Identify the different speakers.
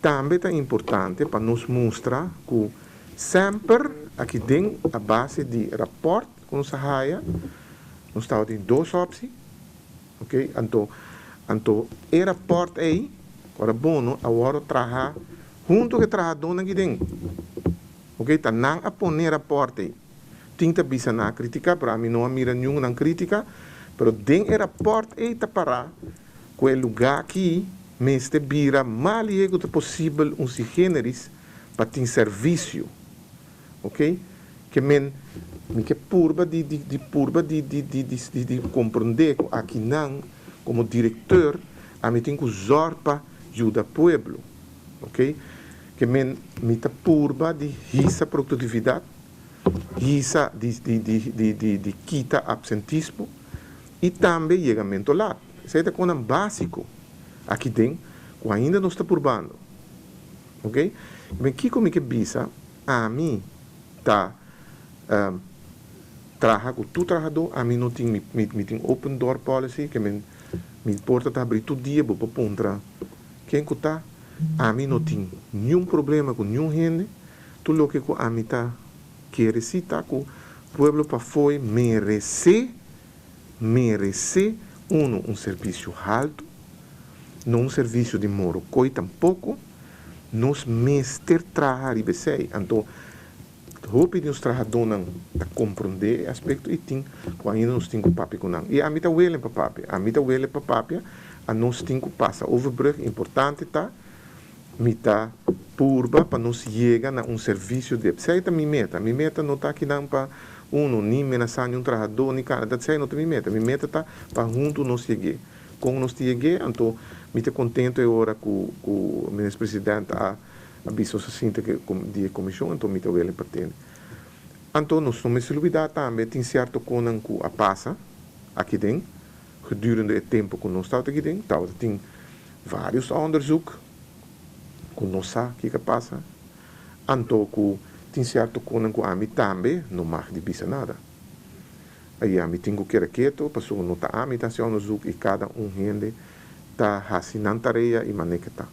Speaker 1: Tambe ta importante pa nos mustra ku semper aki den, a base di rapport ku nos haya, nos tabatin dos optie, ok? Anto e rapport ei, ora bon, awor traha huntu ku trahadónan aki den. Ok? Ta nan a pone rapport ei. Tin ta bisa nan a kritiká, pero ami no a mira ningun krítika, pero den e rapport ei ta para ku e lugá aki mester bira mas lihé ku posibel un sui generis pa tin servisio. Ok? Ke men mi ke purba di purba di komprondé aki nan komo direktor, ami tin ku zorg pa yuda pueblo. Ok? Ke men mi ta purba di hisa produktividat, hisa di kita apsentismo i tambe yegamentu lat. Esei ta kos básiko. Aki tin, ku ainda nos ta purbando. Ok? Ben, kiko mi ke bisa, ami ta traha ku tur trahadó, ami no tin mi tin open door policy, ke men mi porta ta habrí tur dia, bo por puntra ken ku ta, ami no tin ningun problema ku ningun hende. Tur loke ku ami ta kere si ta ku pueblo pafó meresé un servisio altu, no un servisio di morokoi tampoko. Nos mester traha riba esei. Anto hopi di nos trahadónan ta komprondé e aspekto i tin ku ainda nos tin ku papia ku nan. I ami ta willing pa papia. Ami ta willing pa papia, a nos tin ku pasa overbrug. Importante ta, mi ta purba pa nos yega na un servisio di. Esei ta mi meta. Mi meta no ta aki nan pa uno, ni menasá un trahadó, ni kara. Esei no ta mi meta. Mi meta ta pa huntu nos yega. Kon nos yega, anto mi ta kontentu awor ku minister presidente a bisa asina ku di komishon, anto mi ta willing pa tende. Anto nos no mester lubidá tambe, tin sierto kos ku a pasa aki den, gedurende e tempu ku nos tabata aki den, tin vários onderzoek ku nos sa kiko a pasa. Anto ku tin sierto kos ku ami tambe no mag di bisa nada. Ei ami tin ku keda ketu, pasobra no ta ami ta hasi onderzoek i kada un hende ta hasi nan tarea i manera ta.